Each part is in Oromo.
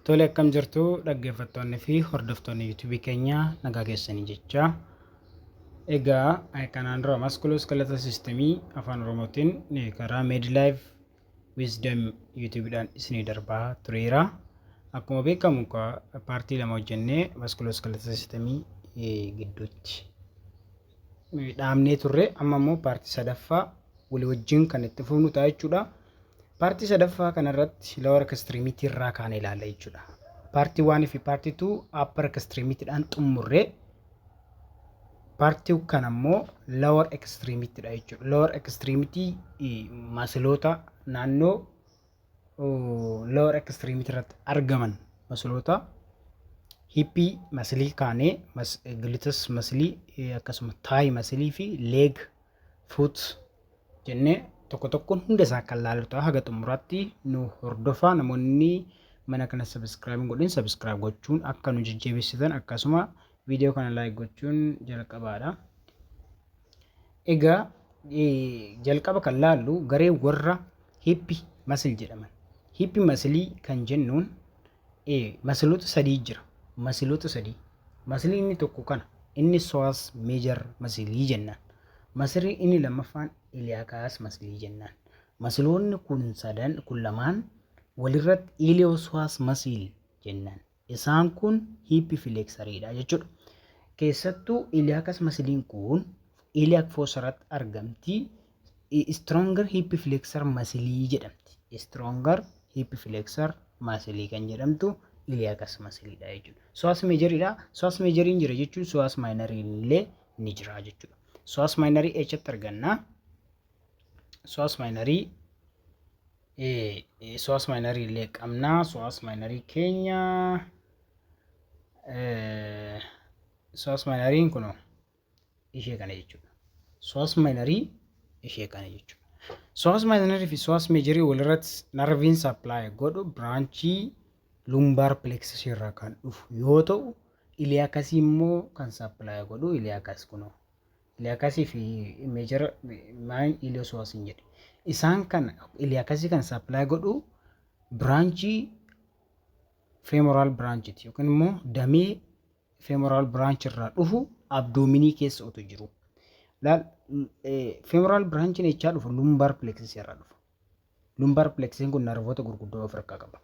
Tole, akkam jirtu dhaggeeffattoonni fi hordoftoonni YouTubeii keenyaa? Nagaa keessanii jecha. Egaa kanaan dura musculoskeletal systemii afaan Oromootiin karaa Medlife Wisdom YouTubeiidhaan isinii darbaa tureera. Akkuma beekamu partii lama hojjennee musculoskeletal systemii gidduutti dhaabnee turre. Amma immoo partii sadaffaa walii wajjin kan itti fufnu ta'a jechuudha. Partii sadaffaa kanarratti lower extremity irraa kaanee ilaalla jechuudha. Partii oneii fi partii two upper extremity-dhaan xumurree, partii kana immoo lower extremity-dha jechuudha. Lower extremity muscleoota naannoo lower extremity irratti argaman, muscleoota hipii muscleii kaanee, gluteus muscleii, akkasuma thigh muscleii fi leg, foot jennee tokko tokkoon hunda isaa kan laallu ta'a. Haga xumuraatti nu hordofaa. Namoonni mana kana subscribe godhin subscribe gochuun akka nu jajjabeessitan, akkasuma viidiyoo kana like gochuun jalqabaadha. Egaa jalqaba kan laallu garee warra hip muscle jedhaman. Hip muscleii kan jennuun muscleoota sadii jira. Muscleoota sadii. Muscleii inni tokko kana, inni psoas major muscleii jennaan. Muscleii inni lammaffaan iliacus muscleii jennaan. Muscleoonni kun sadan kun lamaan walirratti iliopsoas muscle jennaan. Isaan kun hip flexoriidha jechuudha. Keessattuu iliacus muscleiin kun iliac fossarratti argamti. Stronger hip flexor muscleii jedhamti. Stronger hip flexor muscleii kan jedhamtu iliacus muscleiidha jechuudha. Psoas majoriidha. Psoas majoriin jira jechuun psoas minoriin illee ni jira jechuudha. Psoas minorii eessatti arganna? Psoas minorii, psoas minorii illee qabna. Psoas minorii keenya, psoas minoriin kun ishee kana jechuudha. Psoas minorii ishee kana jechuudha. Psoas minorii fi psoas majorii walirratti nerveiin supply godhu branchii lumbar plexus irraa kan dhufu yoo ta'u, iliacusii immoo kan supply godhu iliacus kunoo. Iliacusii fi major main iliopsoas hin jedhe. Isaan kan iliacusii kan supply godhu branchii femoral branchiti yookiin immoo damee femoral branch irraa dhufu abdominii keessa otu jiru. Laal, femoral branchiin eechaa dhufu? Lumbar plexus irraa dhufa. Lumbar plexusiin kun nerveoota gurguddoo of harkaa qaba.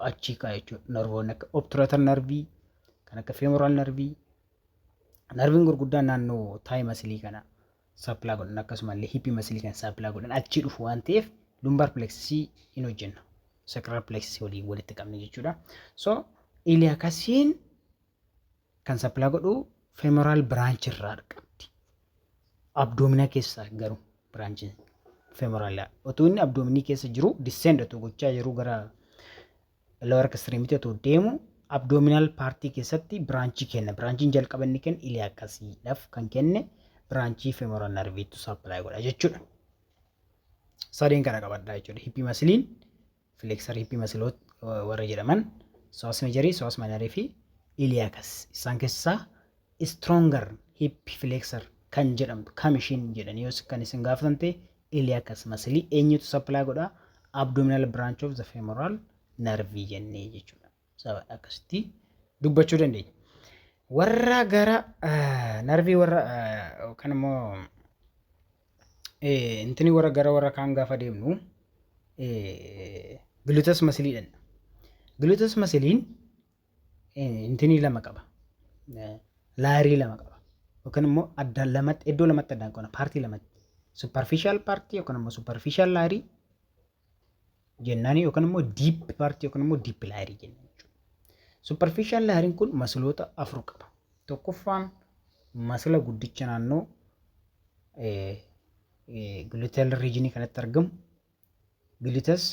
Achii ka'a jechuudha. Nerveoonni akka obturator nerveii, kan akka femoral nerveii, nerveiin gurguddaan naannoo thigh muscleii kana supply godhan, akkasumallee hipii muscleii kana supply godhan achii dhufu waan ta'eef, lumbar plexusii hin hojjenna. Sacral plexusii waliin walitti qabne jechuudha. So iliacusiin kan supply godhu femoral branch irraa qabdi. Abdomina keessa garuu branchiin femoral otoo inni abdominii keessa jiru, descend otoo gochaa jiru, gara lower extremity otoo deemu, abdominal partii keessatti branchii kenna. Branchiin jalqaba inni kennu iliacusiidhaaf kan kenne branchii femoral nerveiitu supply godha jechuudha. Sadeen kana qabadhaa jechuudha. Hipii muscleiin flexor hipii muscleoot warra jedhaman psoas majorii, psoas minorii fi iliacus. Isaan keessaa stronger hip flexor kan jedhamtu kam ishiin jedhanii yoo kan isin gaafatan ta'e, iliacus muscleii eenyutu supply godha? Abdominal branch of the femoral nerve jennee jechuudha. Saba akkasitti dubbachuu dandeenya. Warra gara nerveii warra yookaan immoo intini warra gara warra kaan gaafa deemnu, gluteus muscleiidhaan. Gluteus muscleiin intinii lama qaba. Layerii lama qaba. Yookaan immoo addaan lamatti, iddoo lamatti addaan qoona, partii lamatti. Superficial partii yookaan immoo superficial layerii jennaani, yookaan immoo deep partii yookaan immoo deep layerii jennaan jechuudha. Superficial layeriin kun muscleoota afur qaba. Tokkoffaan musclea guddicha naannoo gluteal regionii kanatti argamu gluteus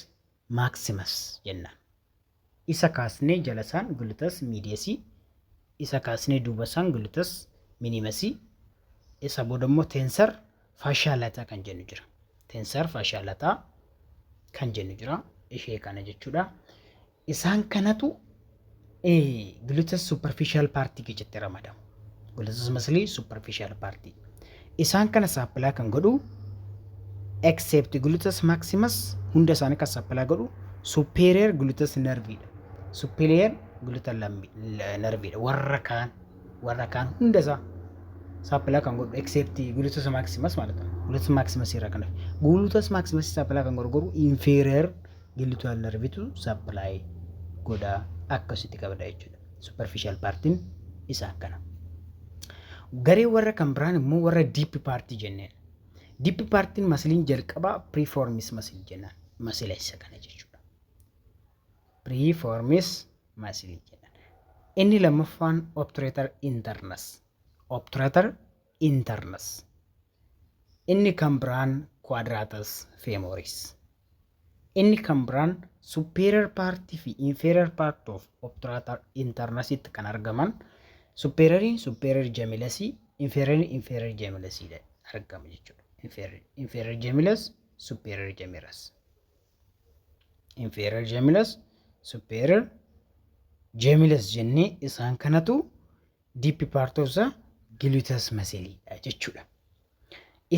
maximus jennaan. Isa kaasnee jala isaan gluteus mediusii, isa kaasnee duuba isaan gluteus minimusii, isa booda immoo tensor fascia lata kan jennu jira. Tensor fascia lata kan jennu jira. Ishee kana jechuudha. Isaan kanatu gluteus superficial partii keessatti ramadamu. Gluteus muscleii superficial partii. Isaan kana supply kan godhu, except gluteus maximus, hunda isaanii kan supply godhu superior gluteus nerveidha. Superior gluteal nerveidha. Warra kaan hundasaa supply kan godhu except gluteus maximus ማለት ነው። Gluteus maximus irraa kan hafe. Gluteus maximus supply kan godhu garuu inferior gluteal nervetu supply godha, akkasitti qabda jechuudha. Superficial partiin isaan kana. Garee warra kan biraan immoo warra deep partii jenneen. Deep partiin muscleiin jalqabaa piriformis muscle jennaan. Muscle isa kana jechuudha. Piriformis muscle jennaan. Inni lammaffaan obturator internus. Obturator internus. Inni kan biraan quadratus femoris. Inni kan biraan superior partii fi inferior part of obturator internusitti kan argaman superioriin superior gemellusii, inferioriin inferior gemellusii argama jechuudha. Inferior gemellus, superior gemellus. Inferior gemellus, superior gemellus jennee isaan kanatu deep part of the gluteus muscle jechuudha.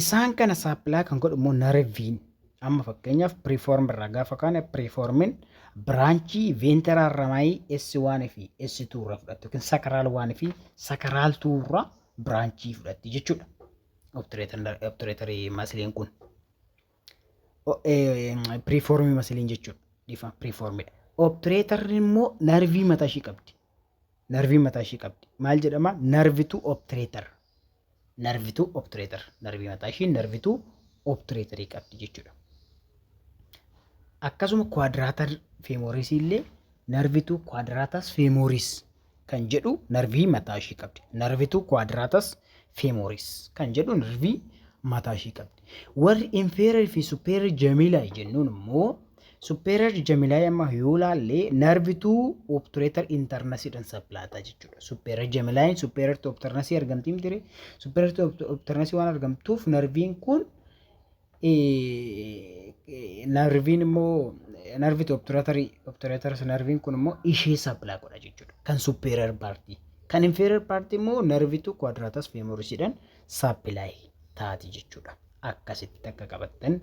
Isaan kana supply kan godhu immoo nerveiin amma fakkeenyaaf piriform irraa gaafa kaane, piriformiin branchii ventral rami S1 fi S2 irraa fudhatti yookiin sacral 1 fi sacral 2 irraa branchii fudhatti jechuudha. Obturatorii muscleiin kun. Piriformii muscleiin jechuudha. Dhifa, piriformidha. Obturatorri immoo nerveii mataa ishii qabdi. Nerveii mataa ishii qabdi. Maal jedhama? Nerve to obturator. Nerve to obturator. Nerveii mataa ishii nerve to obturatorii qabdi jechuudha. Akkasuma quadratus femorisii illee nerve to quadratus femoris kan jedhu nerveii mataa ishii qabdi. Nerve to quadratus femoris kan jedhu nerveii mataa ishii qabdi. Warri inferior fi superior gemelli jennuun immoo, superior gemelli amma yoo laallee nerve to obturator internusiidhaan supplytaa jechuudha. Superior gemelliin superior to obturnusii argamtii miti? Superior to obturnusii waan argamtuuf nerveiin kun, nerveiin immoo nerve to obturator nerveiin kun immoo ishee supply godha jechuudha. Kan superior partii. Kan inferior partii immoo nerve to quadratus femorisiidhaan supply taati jechuudha. Akkasitti akka qabattan.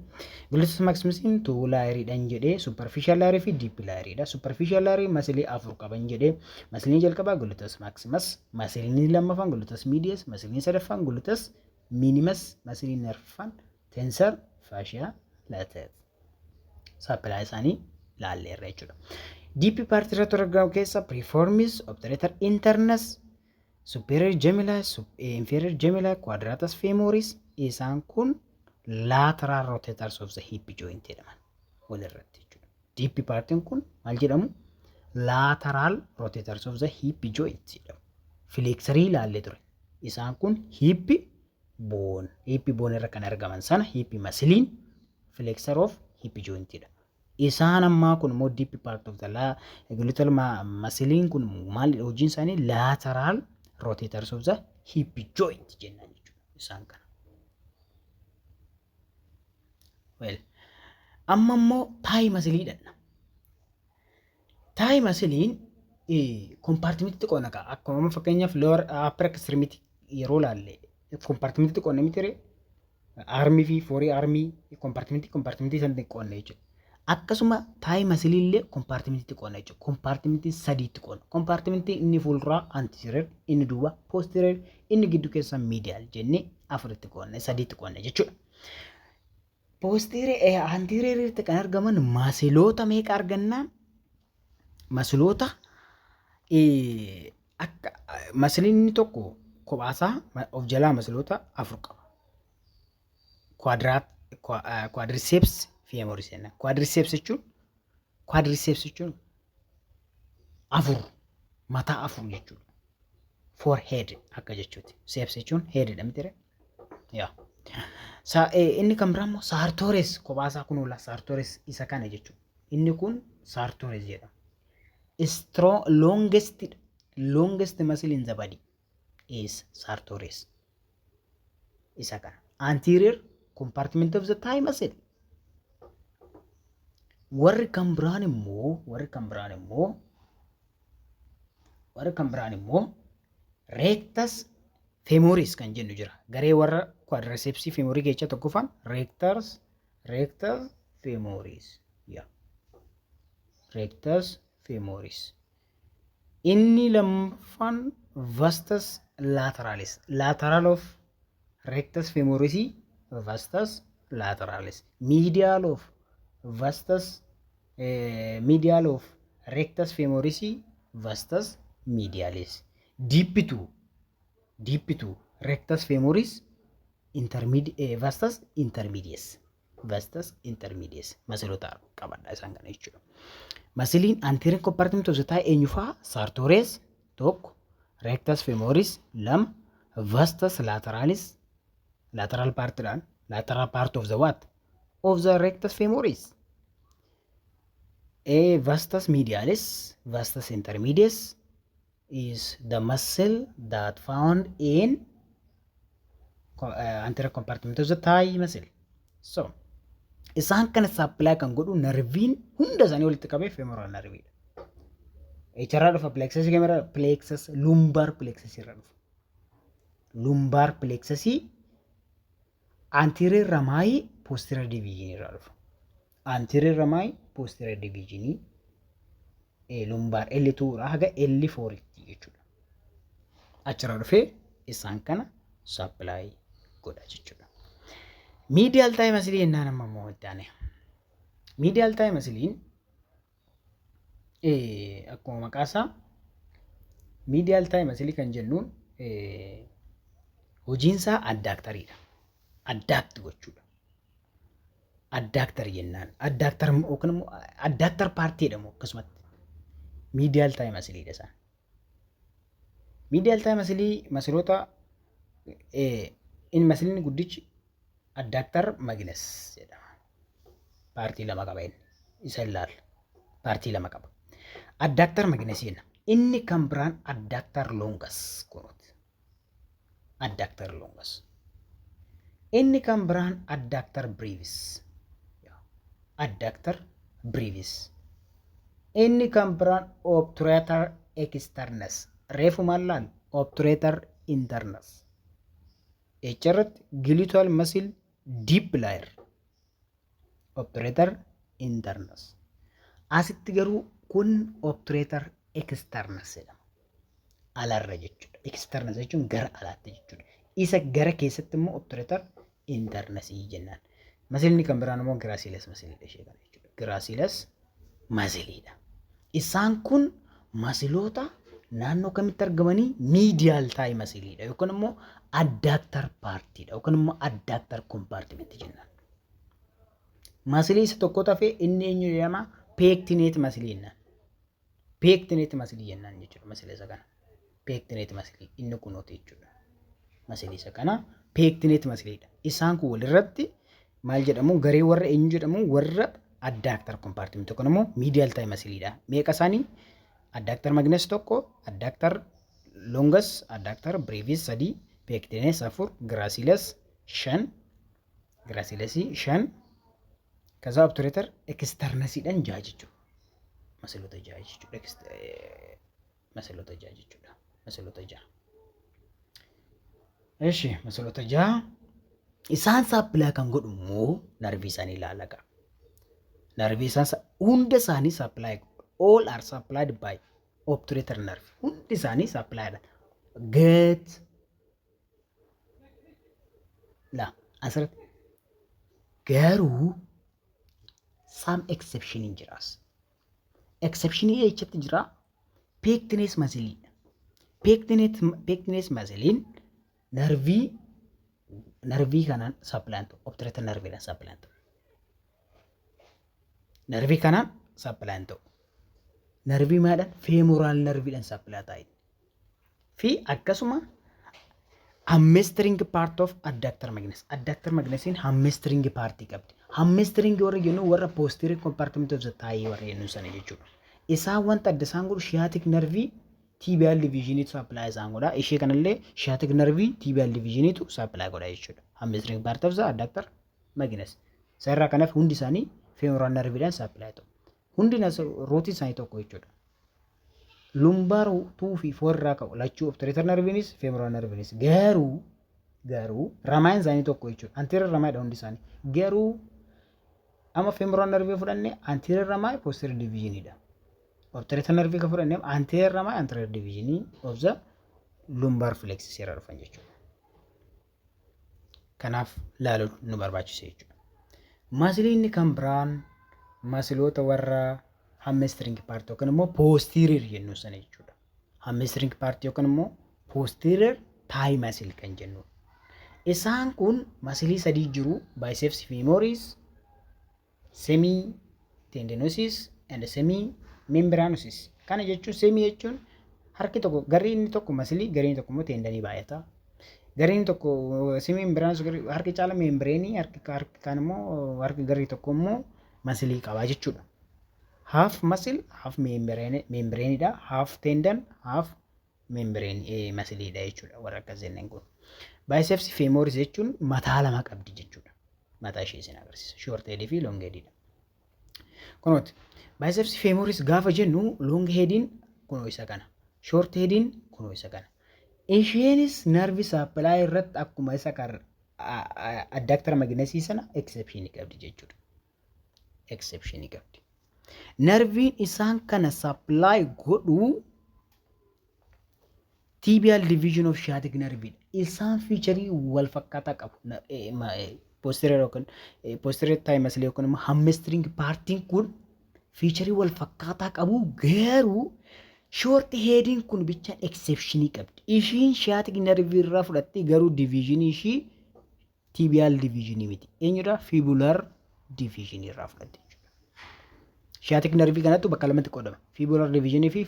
Gluteus maximusiin two layeriidhaan jedhee, superficial layerii fi deep layeriidha. Superficial layerii muscleii afur qaban jedhee, muscleiin jalqabaa gluteus maximus, muscleiin lammaffaan gluteus medius, muscleiin sadaffaan gluteus minimus, muscleiin arfaffaan tensor fascia latae. Supply isaanii laalleerra jechuudha. Deep partii irratti argamu keessa piriformis, obturator internus, superior gemelli, inferior gemelli, quadratus femoris, isaan kun lateral rotators of the hip joint jedhaman walirratti jechuudha. Deep partiin kun maal jedhamu? Lateral rotators of the hip joint jedhamu. Flexorii ilaallee ture. Isaan kun hip bone. Hip bone irra kan argaman sana hip muscleiin flexor of hip jointidha. Isaan ammaa kun immoo deep part of the gluteal muscleiin kun maal hojiin isaanii? Lateral rotators of the hip joint jennaan jechuudha isaan kana. Well, amma immoo thigh muscleiidha. Thigh muscleiin compartmentii xiqqoo naqa. Akkuma fakkeenyaaf lower upper extremity yeroo laalle compartmentii xiqqoo namni ture armii fi forearmii compartmentii san xiqqoonne jechuudha. Akkasuma thigh muscleii illee compartmentii xiqqoonna jechuudha. Compartmentii sadiitti qoonna. Compartmentii inni fuulduraa anterior, inni duuba posterior, inni giddu keessa medial jennee afuritti qoonne, sadiitti qoonne jechuudha. Posterior anterioritti kan argaman muscleoota meeqa argannaa? Muscleoota akka muscleiin inni tokko kophaasaa of jalaa muscleoota afur qaba. Quadriceps femoris jenna. Quadriceps jechuun afur, mataa afur jechuudha. Four head akka jechuuti. Ceps jechuun head dha miti? Yaa. Inni kan biraa immoo sartorius kophaasaa kun oola, sartorius isa kana jechuudha. Inni kun sartorius jedhama. Strong longest muscle in the body is sartorius. Isa kana. Anterior compartment of the thigh muscle. Warri kan biraan immoo rectus femoris kan jennu jira. Garee warra quadricepsii femorii keessaa tokkoffaan rectus femoris. Yaa. Rectus femoris. Inni lammaffaan vastus lateralis. Lateral of rectus femoris, vastus lateralis. Medial of vastus, medial of rectus femoris, vastus medialis. Deep to rectus femoris intermediate, vastus intermedius. Vastus intermedius. Muscleoota qabadha isaan kana jechuudha. Muscleiin anterior compartment of the thigh eenyu fa'a? Sartorius tokko, rectus femoris lama, vastus lateralis lateral partidhaan, lateral part of the what? Of the rectus femoris. A vastus medialis, vastus intermedius is the muscle that found in anterior compartment of the thigh muscle. So, isaan kana supply kan godhu nerveiin hunda isaanii walitti qabee femoral nerveiidha. Echarraa dhufa? Plexus kamirraa? Plexus, lumbar plexus irraa dhufa. Lumbar plexus anterior rami posterior division irraa dhufa. Anterior rami posterior division lumbar L2 irraa haga L4 tti jechuudha. Achirraa dhufee isaan kana supply godha jechuudha. Medial thigh muscle jennaan amma immoo itti aanee. Medial thigh muscleiin akkuma maqaa isaa medial thigh muscle kan jennuun hojiin isaa adductoriidha. Adduct gochuudha. Adductor jennaan. Adductor yookaan immoo adductor part jedhamu akkasumatti. Medial thigh muscleiidha isaan. Medial thigh muscle muscleoota inni muscleiin guddichi adductor magnus jedhama. Part lama qaba inni. Isa ilaalla. Part lama qaba. Adductor magnus jenna. Inni kan biraan adductor longus kunuuti. Adductor longus. Inni kan biraan adductor brevis. Adductor brevis. Inni kan biraan obturator externus. Reefu maal laal? Obturator internus. Echarratti gluteal muscle deep layer. Obturator internus. Asitti garuu kun obturator externus jedhama. Alarra jechuudha. Externus jechuun gara alaatti jechuudha. Isa gara keessatti immoo obturator internus jennaan. Muscleni kan biraan immoo gracilis muscleiidha ishee kana jechuudha. Gracilis muscleiidha. Isaan kun muscleoota naannoo kamitti argamanii? Medial thigh muscleiidha yookaan immoo adductor partiidha yookaan immoo adductor compartment jennaan. Muscle isa tokko tafee, inni eenyu jedhama? Pectinate muscle jennaan. Pectinate muscle jennaan jechuudha muscle isa kana. Pectinate muscle inni kunooti jechuudha. Muscle isa kana pectinate muscleiidha. Isaan kun walirratti maal jedhamu? Garee warra eenyu jedhamu? Warra adductor compartment yookaan immoo medial thigh muscleiidha. Meeqa isaanii? Adductor magnus tokko, adductor longus, adductor brevis sadii, pectineus afur, gracilis shan, gracilisii shan, ከዛ obturator externusiidhaan jaha jechuudha. Muscleoota jaha jechuudha. Muscleoota jaha jechuudha. Muscleoota jaha. Eshi, muscleoota jaha isaan supply kan godhu immoo nerve isaanii ilaala qaba. Nerve isaan hunda isaanii supply, all are supplied by obturator nerve. Hundi isaanii supplied. Get la asirratti garuu some exception hin jiraas. Exception eechatti jira? Pectineus muscleiidha. Pectineus muscleiin nerve kanaan supply ta'u, obturator nerveiidhaan supply ta'u. Nerve kanaan supply ta'u. Nerve maadhaan? Femoral nerveiidhaan supply ta'a. Fi akkasuma hamstring part of adductor magnus. Adductor magnusiin hamstring part qabdi. Hamstring warra jennu warra posterior compartment of the thigh warra jennu sana jechuudha. Isaan wanta adda isaan godhu sciatic nerve tibial divisioniitu supply isaan godha. Ishee kanallee sciatic nerve tibial divisioniitu supply godha jechuudha. Hamstring part of the adductor magnus. Isa irraa kanaaf hundi isaanii femoral nerveiidhaan supply ta'u. Hundi rootii isaanii tokko jechuudha. Lumbar two fi four irraa ka'u lachuu, obturator nerveiinis femoral nerveiinis, garuu ramiin isaanii tokko jechuudha. Anterior ramiidha hundi isaanii. Garuu amma femoral nerve fudhanne, anterior rami posterior divisioniidha. Obturator nerve kan fudhanneef anterior irraa maal anterior division of the lumbar plexus irraa dhufan jechuudha. Kanaaf laaluun nu barbaachisa jechuudha. Muscleiin kan biraan muscleoota warra hamstring part yookaan immoo posterior jennu sana jechuudha. Hamstring part yookaan immoo posterior thigh muscle kan jennu. Isaan kun muscle sadii jiru: biceps femoris, semi tendinosus and semi membranosus. Kana jechuun semi jechuun harki tokko garri inni tokko muscle, garri inni tokko immoo tendonii baay'ata. Garri inni tokko semi membranosus harki caala membrane, harki kaan immoo harki garri tokko immoo muscle qaba jechuudha. Half muscle, half membraneiidha. Half tendon, half membrane muscleiidha jechuudha warra akkas jenneen kun. Biceps femoris jechuun mataa lama qabdi jechuudha. Mataa ishee isin agarsiisa. Short head fi long headidha. Kunooti biceps femoris gaafa jennu long headiin kunoo isa kana. Short headiin kunoo isa kana. Isheenis nerve supply irratti akkuma isa kan adductor magnusii sana exception qabdi jechuudha. Exception qabdi. Nerviin isaan kana supply godhu tibial division of sciatic nerve. Isaan feature wal fakkaataa qabu. Posterior yookaan posterior thigh muscle yookaan immoo hamstring partiin kun feature wal fakkaataa qabu, garuu short headiin kun bicha exceptionii qabdi. Ishiin sciatic nerve irraa fudhatte, garuu division ishii tibial division miti. Eenyudha? Fibular division irraa fudhatte jechuudha. Sciatic nerve kanattu bakka lamatti qoodama. Fibular division fi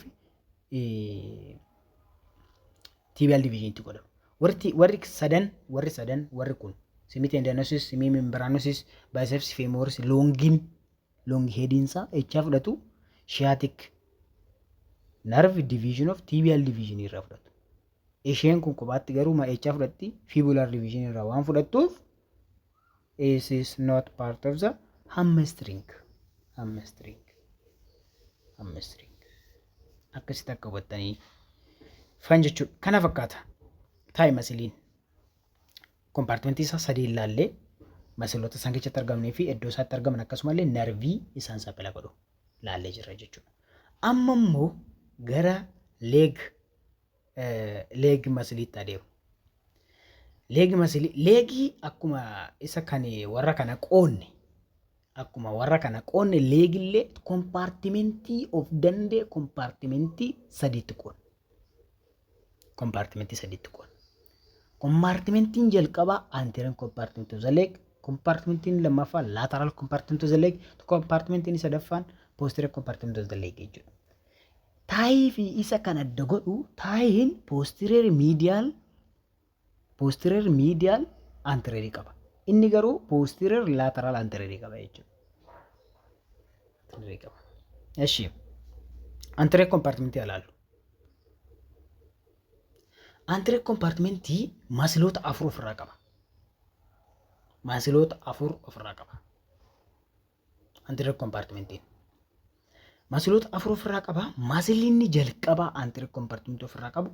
tibial divisionitti qoodama. Warri sadan warri kun semitendinosus, semimembranosus, biceps femoris longiin long headiinsaa echaa fudhatu? Sciatic nerve division of tibial division irraa fudhatu. Isheen kun kophaatti garuu ma echaa fudhatti? Fibular division irraa waan fudhattuuf is not part of the hamstring. Hamstring. Hamstring. Akkasitti akka hubattanii fan jechuudha. Kana fakkaata. Thigh muscleiin. Compartmentii isaa sadii ilaallee, muscleoota isaan keessatti argamanii fi iddoo isaatti argaman, akkasumallee nerve isaan supply godhu laallee jirra jechuudha. Amma immoo gara leg muscleiitti adeemu. Leg muscle, legii akkuma isa kan warra kana qoonne, akkuma warra kana qoonne, legillee compartmentii of danda'e compartmentii sadiitti qoonna. Compartmentii sadiitti qoonna. Compartmentiin jalqabaa anterior compartment of the leg, compartmentiin lammaffaa lateral compartment of the leg, compartmentiin sadaffaan posterior compartment of the leg jechuudha. Thigh fi isa kan adda godhu thighiin posterior medial anterior qaba. Inni garuu posterior lateral anterior qaba jechuudha. Anterior qaba. Eshi, anterior compartmentii ilaallu. Anterior compartmentii muscleoota afur ofirraa qaba. Muscleoota afur ofirraa qaba. Anterior compartmentiin. Muscleoota afur ofirraa qaba. Muscleiin jalqabaa anterior compartmentii ofirraa qabu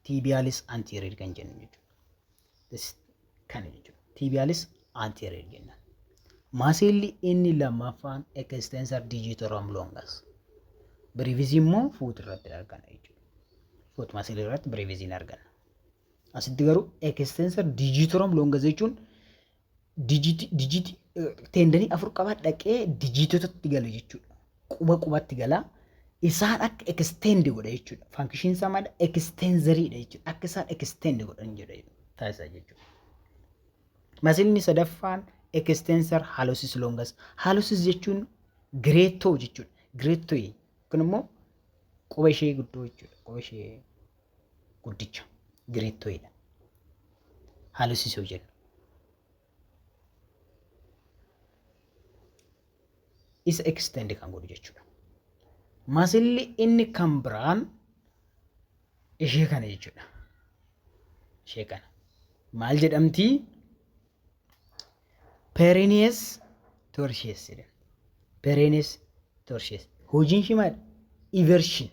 tibialis anterior kan jennu jechuudha. Kana jechuudha. Tibialis anterior jenna. Musclelli inni lammaffaan extensor digitorum longus. Brevis immoo foot irratti argana jechuudha. Foot muscle irratti brevisiin arganna. Asitti garuu extensor digitorum longus jechuun digit tendonii afur qabaa dhaqee digitotatti gala jechuudha. Quba qubatti gala. Isaan akka extend godha jechuudha. Function isaa maal? Extensoriidha jechuudha. Akka isaan extend godhan jedha taasisa jechuudha. Musclelli sadaffaan extensor hallucis longus. Hallucis jechuun great toe jechuudha. Great toe kun immoo quba ishee guddoo jechuudha. Quba ishee guddicha great toeidha. Hallucis yoo jennu. Isa extend kan godhu jechuudha. Musclelli inni kan biraan ishee kana jechuudha. Ishee kana. Maal jedhamti? Peroneus tertius jedhama. Peroneus tertius. Hojiin ishee maal? Eversion.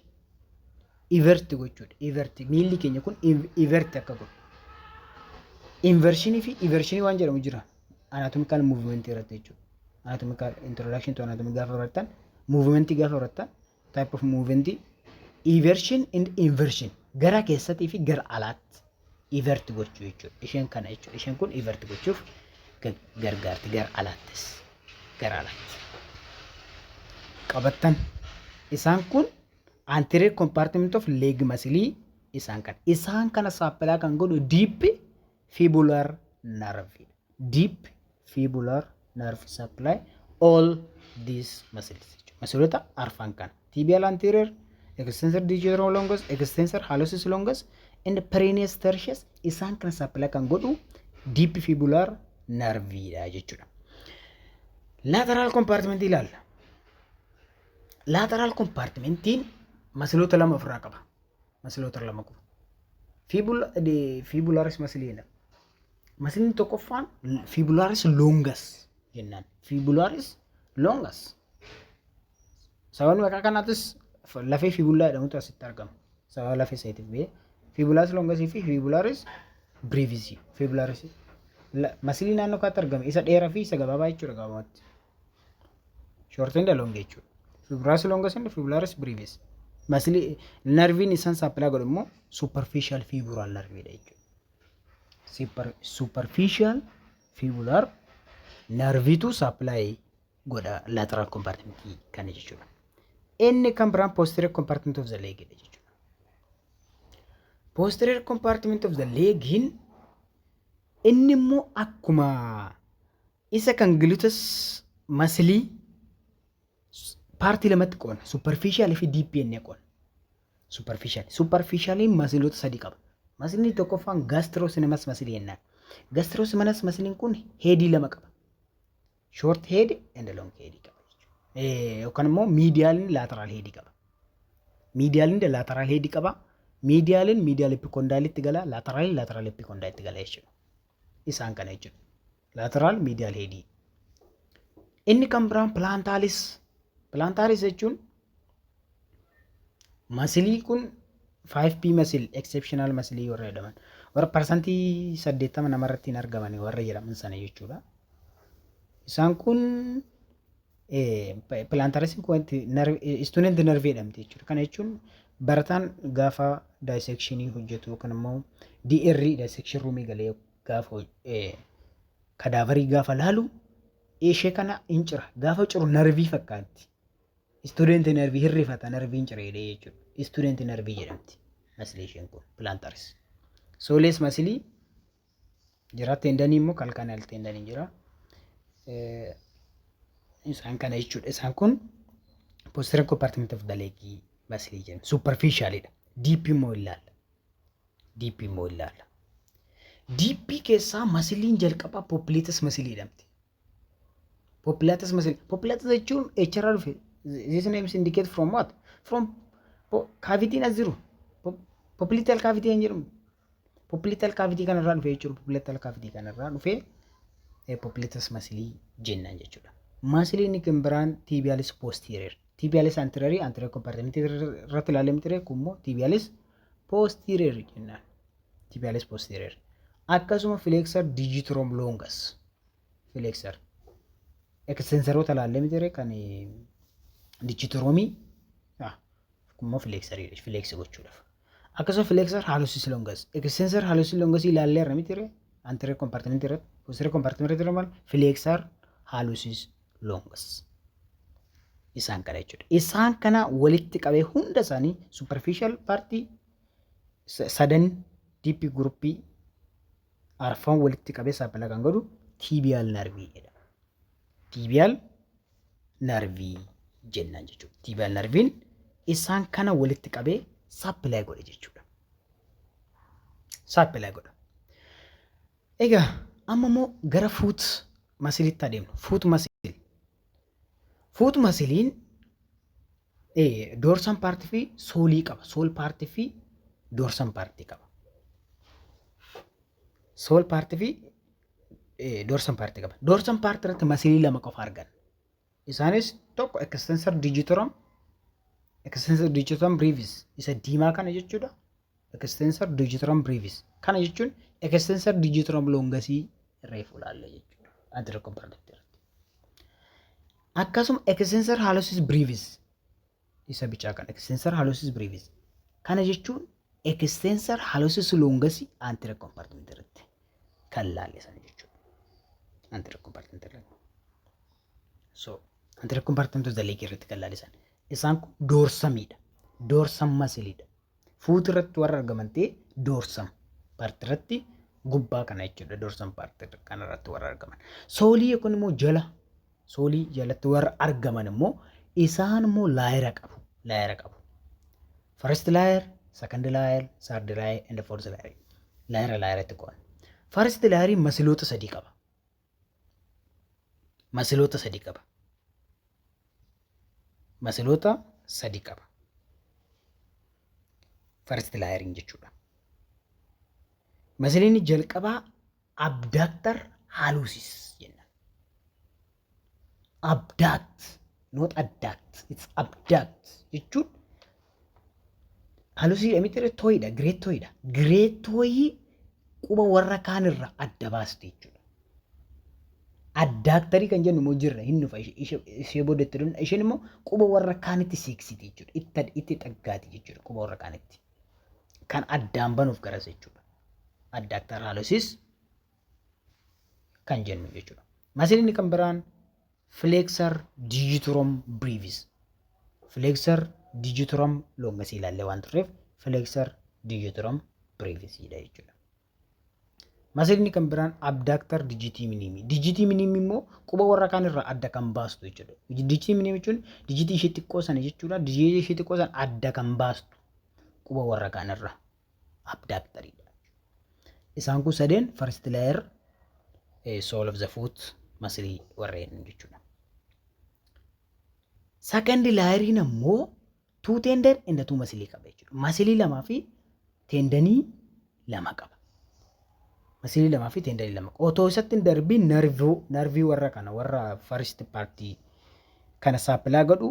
Evert gochuudha. Evert. Miilli keenya kun evert akka godhu. Inversionii fi eversionii waan jedhamu jira. Anatomical movement irratti jechuudha. Anatomical introduction to anatomy gaafa barattan, movement gaafa barattan, Type of movement eversion and inversion, gara keessatii fi gara alaatti evert gochuu jechuudha. Isheen kana jechuudha. Isheen kun evert gochuuf gargaarti, gara alaattis gara alaatti. Qabattan isaan kun anterior compartment of leg muscle isaan kana. Isaan kana supply kan godhu deep fibular nerve. Deep fibular nerve supply all these muscles. Muscleota arfan kana. Tibial anterior, extensor digitorum longus, extensor hallucis longus, and peroneus tertius, isaan kana supply kan godhu deep fibular nerve dha jechuudha. Lateral compartment ilaalla. Lateral compartmentiin muscleoota lama ofirraa qaba. Muscleoota lama qaba. Fibularis muscleiidha. Muscleiin tokkoffaan fibularis longus jennaan. Fibularis longus. Sababni maqaa kanaatis lafee fibula jedhamutu asitti argama. Sababa lafee isaatiif ba'ee fibularis longusii fi fibularis brevisii. Fibularis muscleii naannoo kanatti argame isa dheeraa fi isa gabaabaa jechuudha gabaabatti. Short and long jechuudha. Fibularis longus and fibularis brevis. Muscleii nerveiin isaan supply godhu immoo superficial fibular nerveiidha jechuudha. Superficial fibular nerveiitu supply godha lateral compartmentii kana jechuudha. Inni kan biraan posterior compartment of the leg dha jechuudha. Posterior compartment of the legiin inni immoo akkuma isa kan gluteus muscleii partii lamatti qoonna. Superficial fi deep jennee qoonna. Superficial. Superficialiin muscleoota sadii qaba. Muscleiin tokkoffaan gastrocnemius muscleii jennaan. Gastrocnemius muscleiin kun headii lama qaba. Short head and long head qaba jechuudha. Yookaan immoo medialiin lateral headii qaba. Medialiin lateral headii qaba. Medialiin medial epicondyleitti gala. Lateraliin lateral epicondyleitti gala jechuudha. Isaan kana jechuudha. Lateral medial headii. Inni kan biraan plantaris. Plantaris jechuun muscleii kun 5P muscle, exceptional muscleii warra jedhaman. Warra 80% namarratti hin argaman warra jedhaman sana jechuudha. Isaan kun plantarisiin kun student nerve jedhamti jechuudha. Kana jechuun barataan gaafa dissectionii hojjetu yookaan immoo DR dissection roomii galee gaafa cadaverii gaafa laalu ishee kana hin cira. Gaafa ciru nerveii fakkaatti. Student nerveii hirrifata, nerveiin cireedha jechuudha. Student nerveii jedhamti. Muscleii isheen kun plantaris. Soleus muscleii jira. Tendonii immoo calcaneal tendonii jira. Isaan kana jechuudha. Isaan kun posterior compartment of the leg muscleii jedhamu. Superficialidha. Deep immoo ilaalla. Deep immoo ilaalla. Deep keessaa muscleiin jalqabaa popliteus muscleii jedhamti. Popliteus muscleii. Popliteus jechuun echarraa dhufe. This name is indicate from what? From cavityin as jiru. Popliteal cavity hin jedhamu. Popliteal cavity kanarraa dhufe jechuudha. Popliteal cavity kanarraa dhufe popliteus muscleii jennaan jechuudha. Muscleiin kan biraan tibialis posterior. Tibialis anterior, anterior compartment irratti ilaalee miti, kun immoo tibialis posterior jennaan. Tibialis posterior. Akkasuma flexor digitorum longus. Flexor. Extensoroota ilaallee miti kan digitorumii, kun immoo flexoriidha. Flex gochuudhaaf. Akkasuma flexor hallucis longus. Extensor hallucis longus ilaallee irra miti anterior compartment irratti. Posterior compartment irratti maal? Flexor hallucis longus. Isaan kana jechuudha. Isaan kana walitti qabee hunda isaanii superficial partii sadan, deep groupii arfan walitti qabee supply kan godhu tibial nerveii jedhama. Tibial nerveii jennaan jechuudha. Tibial nerveiin isaan kana walitti qabee supply godhe jechuudha. Supply godha. Egaa amma immoo gara foot muscleitti adeemnu. Foot muscle. Foot muscleiin dorsal partii fi soleii qaba. Sole partii fi dorsal partii qaba. Sole partii fi dorsal partii qaba. Dorsal partii irratti muscleii lama qofa arganna. Isaanis tokko extensor digitorum brevis isa diimaa kana jechuudha. Extensor digitorum brevis. Kana jechuun extensor digitorum longusii reefu ilaalle jechuudha. Anterior compartment irratti. Akkasuma extensor hallucis brevis Isa bicaa kana, extensor hallucis brevis. Kana jechuun extensor hallucis longus anterior compartment irratti kan laallisan jechuudha. Anterior compartment irratti. So anterior compartment of the leg irratti kan laallisan. Isaan kun dorsumiidha. Dorsum muscleiidha. Foot irratti warra argaman ta'e dorsum part irratti gubbaa kana jechuudha. Dorsum part kana irratti warra argaman. Soleii yookaan immoo jala soleii jalatti warra argaman immoo isaan immoo layera qabu. Layera qabu. First layer, second layer, third layer and fourth layer. Layera layeratti qo'an. First layer muscleoota sadii qaba. Muscleoota sadii qaba. Muscleoota sadii qaba. First layeriin jechuudha. Muscleiin jalqabaa abductor hallucis jenna. Abduct, not adduct. It's abduct jechuun hallucis miti, toeiidha, great toeiidha. Great toeii quba warra kaanirra adda baastu jechuudha. Adductorii kan jennu immoo jirra, hin dhufa ishee boodatti dhufna. Isheen immoo quba warra kaanitti siiqsiti jechuudha. Itti xaggaati jechuudha quba warra kaanitti. Kan addaan banuuf garas jechuudha. Adductor hallucis kan jennu jechuudha. Muscleiin kan biraan flexor digitorum brevis. Flexor digitorum longusii ilaallee waan turreef flexor digitorum brevisiidha jechuudha. Muscleiin kan biraan abductor digiti minimi. Digiti minimi immoo quba warra kaan irraa adda kan baastu jechuudha. Digiti minimi jechuun digitii ishee xiqqoo sana jechuudha. Digitii ishee xiqqoo sana adda kan baastu quba warra kaan irraa abductoriidha. Isaan kun sadeen first layer sole of the foot muscleii warreen jechuudha. Second layeriin ammoo two tendon and two muscleii qaba jechuudha. Muscleii lamaa fi tendonii lama qaba. Muscleii lamaa fi tendonii lama. Otoo isatti hin darbiin nerveii warra kana, warra first partii kana supply godhu,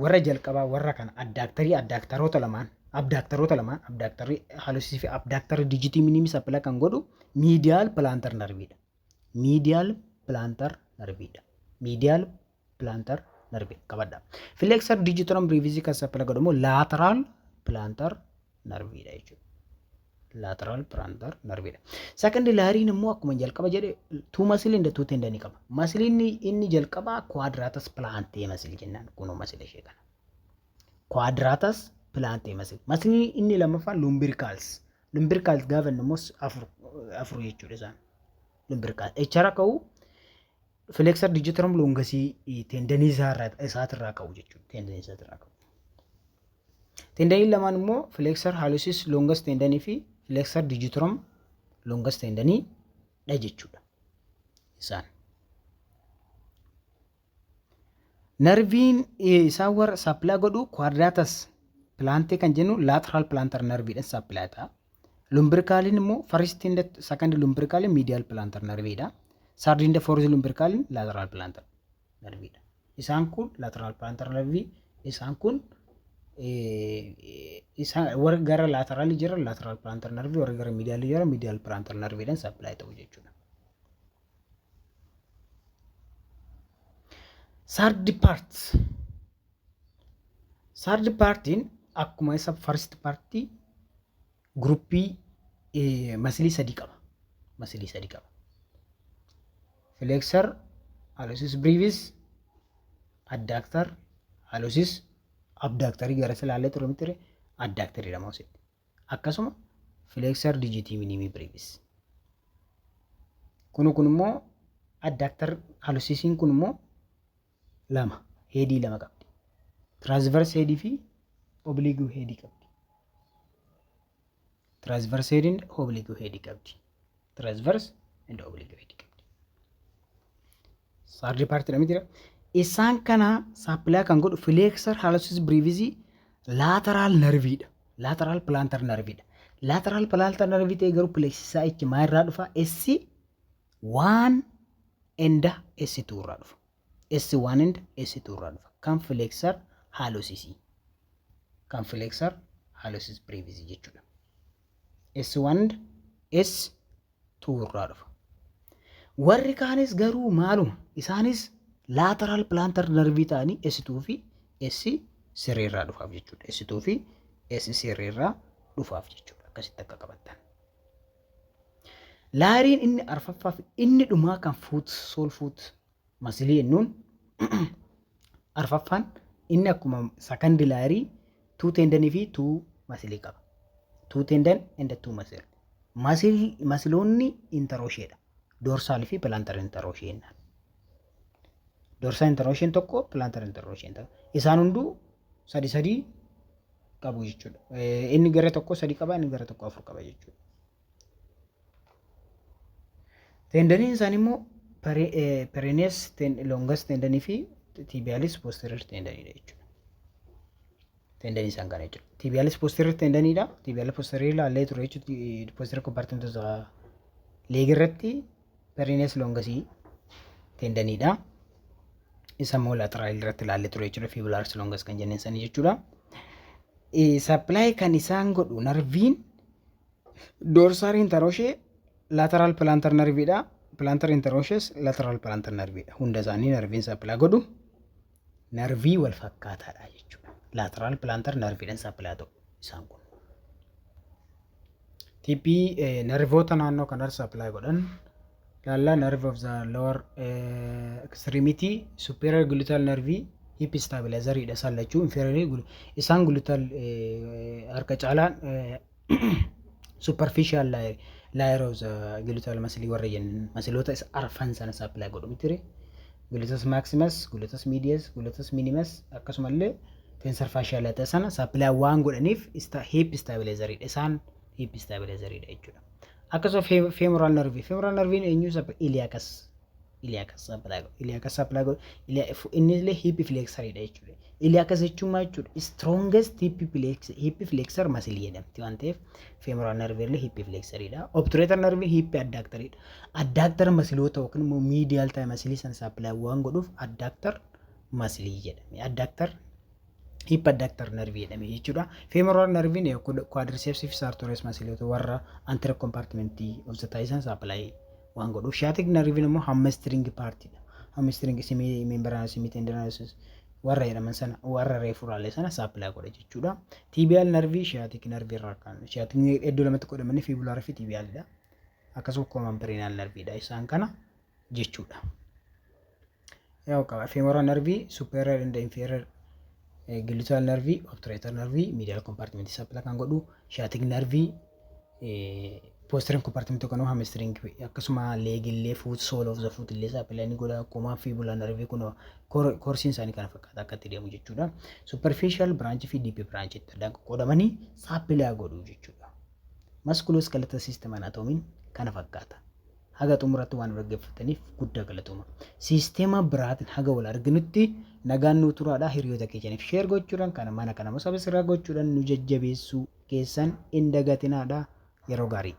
warra jalqabaa warra kana adductorii, adductoroota lamaan, abductoroota lamaan, abductorii hallucisii fi abductorii digiti minimi supply kan godhu medial plantar nerveiidha. Medial plantar nerveiidha. Medial plantar nerveii qabadha. Flexor digitorum brevisii kan supply godhu immoo lateral plantar nerveiidha jechuudha. Lateral plantar nerveiidha. Second layeriin immoo akkuma jalqaba jedhe two muscle and two tendonii qaba. Muscleiin inni jalqabaa quadratus plantae muscle jennaan, kunoo muscle ishee kana. Quadratus plantae muscle. Muscleiin inni lammaffaan lumbricals. Lumbricals gaafa inni immoo afur afur jechuudha isaan. Lumbricals. Echara ka'u flexor digitorum longusii tendonii isaatirraa ka'u jechuudha. Tendonii isaatirraa ka'u. Tendonii lamaan immoo flexor hallucis longus tendonii fi flexor digitorum longus tendonii dha jechuudha. Isaan. Nerveiin isaan warra supply godhu quadratus plantae kan jennu lateral plantar nerveiidhaan supply ta'a. Lumbricaliin immoo first and second lumbricaliin medial plantar nerveiidha. Third and fourth lumbricaliin lateral plantar nerveiidha. Isaan kun lateral plantar nerveii, isaan kun isaan warra gara lateralii jiran lateral plantar nerveii, warra gara medialii jiran medial plantar nerveiidhaan supply ta'u jechuudha. Third part. Third partiin akkuma isa first partii groupii muscleii sadii qaba. Muscleii sadii qaba. Flexor hallucis brevis, adductor hallucis, abductorii gara silaallee ture miti, adductorii lama ositti. Akkasuma flexor digiti minimi brevis. Kun immoo adductor hallucisiin kun immoo lama, headii lama qabdi. Transverse headii fi oblique headii qabdi. Transverse headiin oblique headii qabdi. Transverse and oblique headii qabdi. Third partii miti. Isaan kana supply kan godhu flexor hallucis brevisii lateral nerveiidha. Lateral plantar nerveiidha. Lateral plantar nerveii ta'e garuu plexusaa ichi maal irraa dhufa? S1 and S2 irraa dhufa. S1 and S2 irraa dhufa. Kan flexor hallucisii. Kan flexor hallucis brevisii jechuudha. S1 and S2 irraa dhufa. Warri kaanis garuu maaluma, isaanis lateral plantar nerveii ta'anii S2 fi S1 S3 irraa dhufaaf jechuudha. S2 fi S3 irraa dhufaaf jechuudha. Akkasitti akka qabattan. Layeriin inni arfaffaa fi inni dhumaa kan foot sole foot muscle jennuun arfaffaan inni akkuma second layerii two tendonii fi two muscle qaba. Two tendon and two muscle. Muscleoonni interosseousdha. Dorsal fi plantar interosseous jennaan. Dorsal interosseousiin tokko, plantar interosseousiin tokko. Isaan hunduu sadi sadii qabu jechuudha. Inni gara tokko sadi qaba, inni gara tokko afur qaba jechuudha. Tendoniin isaanii immoo peroneus longus tendonii fi tibialis posterior tendoniidha jechuudha. Tendonii isaan kana jechuudha. Tibialis posterior tendoniidha. Tibialis posterior ilaallee ture jechuudha. Posterior compartment leg irratti peroneus longusii tendoniidha. Isa immoo lateral irratti ilaallee ture jechuudha. Fibularis longus kan jenneen sanii jechuudha. Supply kan isaan godhu nerviin dorsal interosseous lateral plantar nerviidha. Plantar interosseous lateral plantar nerviidha. Hunda isaanii nerviin supply godhu nervii wal fakkaataadha jechuudha. Lateral plantar nerviidhaan supply ta'u isaan kun. TP nervoota naannoo kanarra supply godhan laallaa. Nerve of the lower extremity, superior gluteal nerve hip stabilizer dha isaan lachuu. Inferior isaan gluteal harka caalaan superficial layer of the gluteal muscle warra jennan muscleoota isa arfan sana supply godhu mitire: gluteus maximus, gluteus medius, gluteus minimus, akkasumallee tensor fascia lata sana supply waan godhaniif hip stabilizer dha isaan, hip stabilizer dha jechuudha. Akkasuma femoral nerve, femoral nerve eenyu? Iliacus, iliacus supply godhu, iliacus supply godhu. Inni illee hip flexor dha jechuudha. Iliacus jechuun maal jechuudha? Strongest hip flexor muscle jedhamti waan ta'eef femoral nerve illee hip flexor dha. Obturator nerve hip adductor dha. Adductor muscleoota yookiin immoo medial thigh muscle sana supply waan godhuuf adductor muscle jedhame. Adductor, hip adductor nerve jedhame jechuudha. Femoral nerve quadriceps fi sartorius muscleoota warra anterior compartment of the thigh sana supply waan godhuuf. Sciatic nerve immoo hamstring part dha. Hamstring, semimembranosus, semitendinosus warra jedhaman sana, warra reefuraalee sana supply godha jechuudha. Tibial nerve sciatic nerve irraa kan sciatic iddoo lamatti qoodamanii fibular fi tibialidha. Akkasuma common peroneal nerve dha isaan kana jechuudha. Yaa qaba femoral nerve, superior and inferior gluteal nerve, obturator nerve medial compartment supply kan godhu, sciatic nerve posterior compartment yookaan hamstring, akkasuma legillee foot sole of the foot illee supply ni godha. Akkuma fibula nerve kun courseiin isaanii kana fakkaata akka itti deemu jechuudha. Superficial branch fi deep branch itti addaan qoqqoodamanii supply godhu jechuudha. Musculoskeletal system anatomy kana fakkaata. Haga xumuratti waan dhaggeeffataniif guddaa galatooma. Sisteema biraatiin haga wal arginutti nagaan nuu turaadha. Hiriyoota keessaniif share gochuudhaan kana mana kana immoo subscribe gochuudhaan nu jajjabeessuu keessan hin dagatinaadha. Yeroo gaarii.